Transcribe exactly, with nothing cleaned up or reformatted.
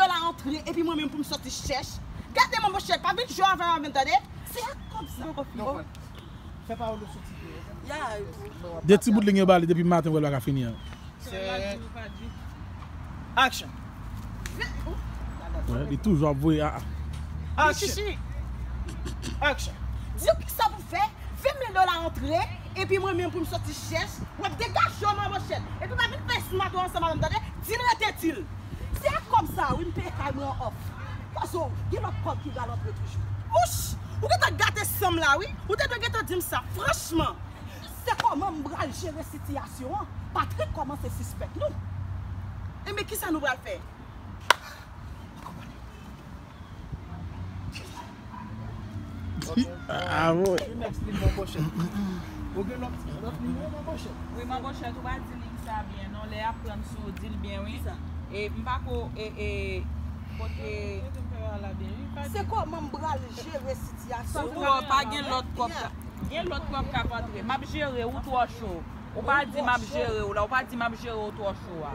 Yo la antre, epi mwen menm pou m sòti chèch. Gade manmanchèt, pa vin jwe avè m, tande? Se ak kòb sa. Non, frè. Fè pawòl yo soti. De ti bout li gen yo ba li depi maten, wè l pa ka fini an. Action. Wè, li toujou ap voye a. Action. Action. Di w kisa pou fè, ven mil dola antre, epi mwen menm pou m sòti chèch, w ap degaje w manmanchèt. Epi pa vin fè esmat ou ansanm avè m, tande? Di l rete di l. Se ak kòb sa wi m peye kay mwen an òf. Paske w gen lòt kòb ki pral antre toujou. Wouch! Ou gentan gate san m la wi. Ou te dwe gentan di m sa, franchman. Se kòman m pral jere sitiyasyon an? Patrick kòmanse sispèk nou. Enben, kisa nou pral fè? Ah bon. Next li manmanchèt. Ou gen lòt lòt nimewo manmanchèt. Wi, manmanchèt, ou pa di liy sa byen non. Lè y ap pran sou, di l byen wi. E m pa ko e e kote Se kòman m pral jere sitiyasyon ou twò pa gen lòt kòb ka gen lòt kòb k ap antre. M ap jere ou twò cho. Ou pa di m ap jere ou la, ou pa di m ap jere ou twò cho a.